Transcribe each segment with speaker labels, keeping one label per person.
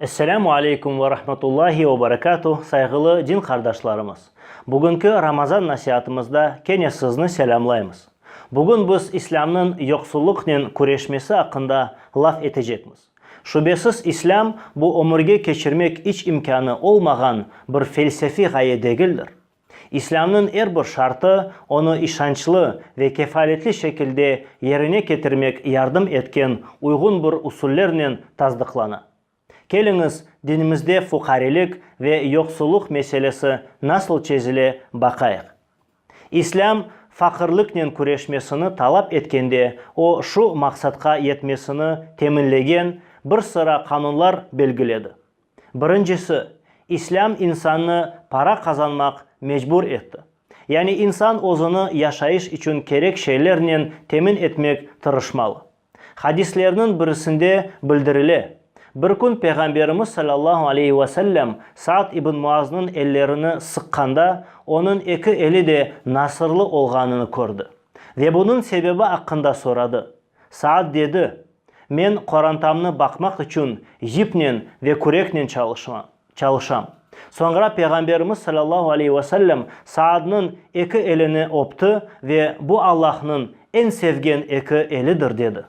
Speaker 1: Esselamu aleykum ve rahmetullahi ve berekatuh, sayğılı din qardaşlarımız! Bugünki Ramazan nasiatımızda kene sizni selâmlaymız. Bugün biz İslâmnıñ yoqsullıqnen küreşmesi aqqında laf etecekmiz. Şübesiz İslâm, bu ömürge keçirmek iç imkânı olmağan bir felsefiy ğaye degildir. İslâmnıñ er bir şartı onı işançlı ve kefaletli şekilde yerine ketirmek yardım etken uyğun bir usullernen tasdıqlana. Keliñiz, dinimizde fuqarelik ve yoqsullıq meselesi nasıl çezile baqayıq. İslâm faqırlıqnen küreşmesini talap etkende, o şu maqsatqa yetmesini teminlegen bir sıra qanunlar belgiledi. Birincisi, İslâm insannı para qazanmaq mecbur etti. Yani insan özüni yaşayış içün kerek şeylernen temin etmek tırışmalı. Hadislerniñ birisinde bildirile, Bir kün Peyğamberimiz salâllahu aleyhi ve sellem Sa'd ibn Muaznıñ ellerini sıqqanda, onıñ eki eli de nasırlı olğanını kördi. Ve bunıñ sebebi aqqında soradı. Sa'd dedi, Men qorantamnı baqmaq içün yipnen ve küreknen çalışam. Soñra Peyğamberimiz salâllahu aleyhi ve sellem Sa'dnıñ eki elini öpti ve bu Allahnıñ eñ sevgen eki elidir dedi.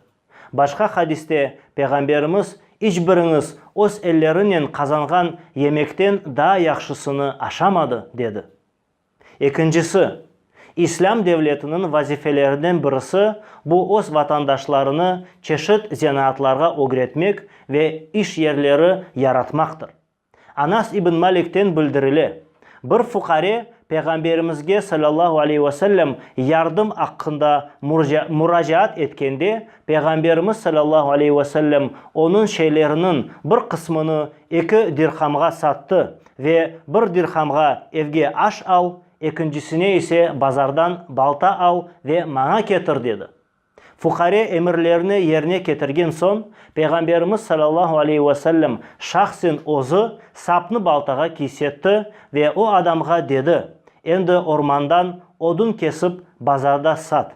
Speaker 1: Başqa hadiste Peyğamberimiz İç biriñiz öz ellerinen qazanğan yemekten daa yahşısını aşamadı dedi. Ekincisi, İslâm devletiniñ vazifelerinden birisi, bu öz vatandaşlarını çeşit zenaatlarğa ögretmek ve iş yerleri yaratmaqtır. Anas ibn Malikten bildirile, Bir fuqare Peyğamberimizge, salâllahu aleyhi ve sellem, yardım aqqında muracaat etkende, Peyğamberimiz, salâllahu aleyhi ve sellem, onıñ şeyleriniñ bir qısmını eki dirhamğa sattı ve bir dirhamğa evge aş al, ekincisine ise bazardan balta al ve maña ketir, dedi. Fuqare emirlerini yerine ketirgen soñ, Peyğamberimiz salâllahu aleyhi ve sellem şahsen özü sapnı baltağa kiysetti ve o adamğa dedi, Endi ormandan odun kesip bazarda sat.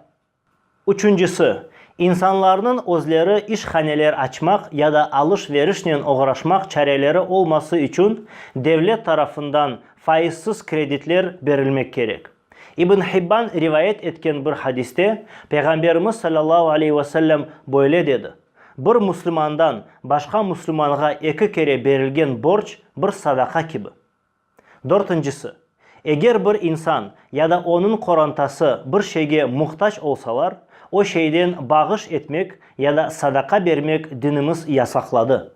Speaker 1: Üçüncisi, insanlarnıñ özleri işhaneler açmaq ya da alış-verişnen oğraşmaq çareleri olması içün devlet tarafından faizsiz kreditler berilmek kerek. İbn Hibban rivayet etken bir hadiste Peyğamberimiz salâllahu aleyhi ve sellem böyle dedi, Bir müslümandan başqa müslümanğa eki kere berilgen borc bir sadaqa kibi. Dörtüncisi, eger bir insan ya da onıñ qorantası bir şeyge muhtac olsalar, o şeyden bağış etmek ya da sadaqa bermek dinimiz yasaqladı.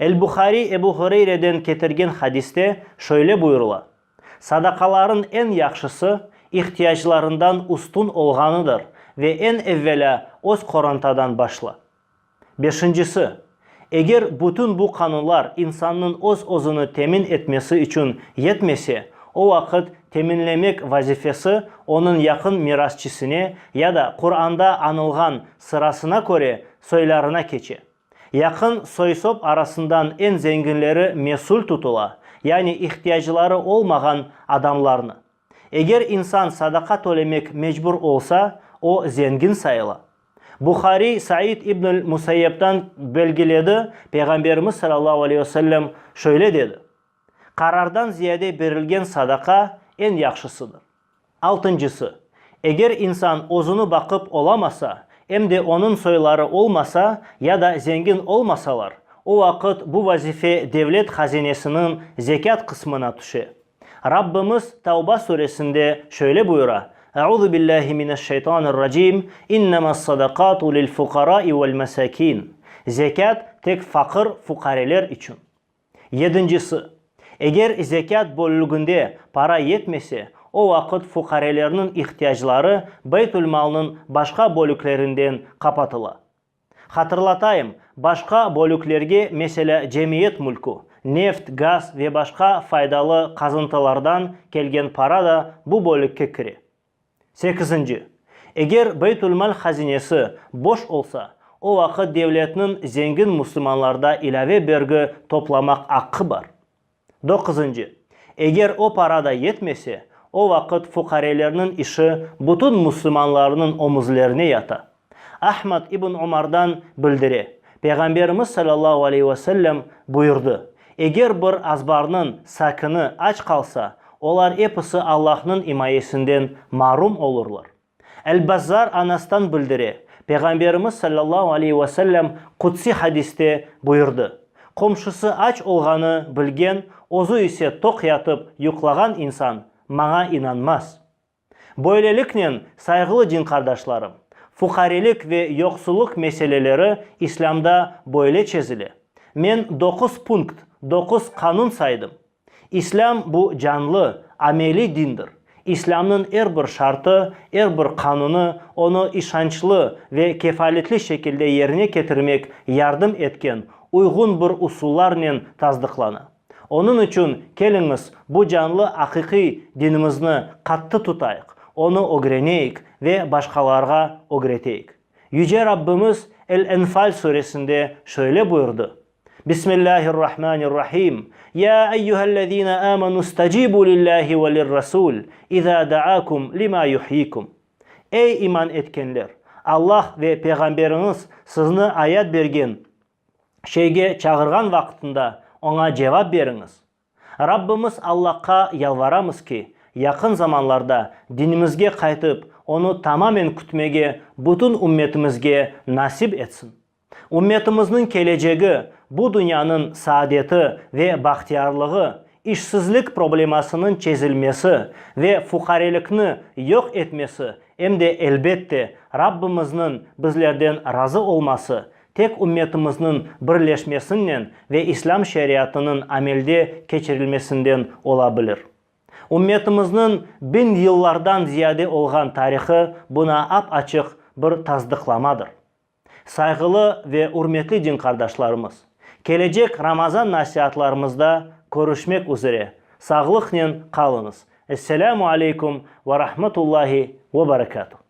Speaker 1: El-Buhariy Ebu Hureyreden ketirgen hadiste şöyle buyurıla, Sadaqaların eñ yahşısı, ihtiyaclarından üstün olğanıdır ve eñ evvelâ öz qorantadan başla. Beşincisi, eger bütün bu qanunlar insannıñ öz-özüni temin etmesi içün yetmese, o vaqıt teminlemek vazifesi onıñ yaqın mirasçısine ya da Quranda añılğan sırasına köre soylarına keçe. Yaqın soy-sop arasından eñ zenginleri mesül tutula, yani ihtiyacları olmağan adamlarnı. Eger insan sadaqa tölemek mecbur olsa, o zengin sayıla. Buhariy Said ibnül Musayyebden belgiledi, Peyğamberimiz salâllahu aleyhi ve sellem şöyle dedi, Qarardan ziyade berilgen sadaqa eñ yahşısıdır. Altıncısı, eger insan özüni baqıp olamasa, em de onıñ soyları olmasa ya da zengin olmasalar, o vaqıt bu vazife devlet hazinesiniñ zekât qısmına tüşe. Rabbimiz Tauba suresinde şöyle buyura, Euzu billahi mineşşeytanirracim, İnnemas-sadakatu lil-fukarai vel-mesakin. Zekât tek faqır-fuqareler içün. Yedincisi, eger zekât bölüginde para yetmese, o vaqıt fuqarelerniñ ihtiyacları Beytülmalnıñ başqa bölüklerinden qapatıla. Hatırlatayım, başqa bölüklerge, meselâ, cemiyet mülkü, neft, gaz ve başqa faydalı qazıntılardan kelgen para da bu bölükke kire. Sekizinci. Eger Beytülmal hazinesi boş olsa, o vaqıt devletniñ zengin müslümanlarda ilâve bergi toplamaq aqqı bar. Doquzıncı. Eger o para da yetmese, O vaqıt fuqarelerniñ işi bütün musulmanlarnıñ omuzlerine yata. Ahmad ibn Umardan bildire, Peyğamberimiz salâllahu aleyhi ve sellem buyurdı, Eger bir azbarnıñ sakini aç qalsa, olar episi Allahnıñ imayesinden marum olurlar. El-Bazzar Anastan bildire, Peyğamberimiz salâllahu aleyhi ve sellem qudsiy hadiste buyurdı, Qomşusı aç olğanı bilgen, özü ise toq yatıp yuqlağan insan maña inanmaz. Böyleliknen, sayğılı din qardaşlarım, fuqarelik ve yoqsullıq meseleleri İslâmda böyle çezile. Men doquz punkt, doquz qanun saydım. İslâm bu canlı, ameliy dindir. İslâmnıñ er bir şartı, er bir qanunı onı işançlı ve kefaletli şekilde yerine ketirmek yardım etken uyğun bir usullarnen tasdıqlana. Onıñ içün keliñiz bu canlı aqiqiy dinimizni qattı tutayıq, onı ögreneyik ve başqalarğa ögreteyik. Yüce Rabbimiz El-Enfal suresinde şöyle buyurdı, Bismillahirrahmanirrahim. Ya eyyühellezine amenu stacibu lillahi ve lirrasul iza daakum lima yuhyikum. Ey iman etkenler! Allah ve Peyğamberiñiz sizni ayat bergen şeyge çağırğan vaqıtında oña cevap beriñiz. Rabbimiz Allahqa yalvaramız ki, yaqın zamanlarda dinimizge qaytıp, onı tamamen kütmege bütün ümmetimizge nasip etsin. Ümmetimizniñ kelecegi, bu dünyanıñ saadeti ve bahtiyarlığı, işsizlik problemasınıñ çezilmesi ve fuqarelikni yoq etmesi, em de, elbette, Rabbimizniñ bizlerden razı olması tek ümmetimizniñ birleşmesinen ve İslâm şeriatınıñ amelde keçirilmesinden ola bilir. Ümmetimizniñ biñ yıllardan ziyade olğan tarihı buna ap-açıq bir tasdıqlamadır. Sayğılı ve ürmetli din qardaşlarımız! Kelecek Ramazan nasiatlarımızda körüşmek üzere, sağlıqnen qalıñız. Esselâmu aleykum ve rahmetullahi ve berekâtuh!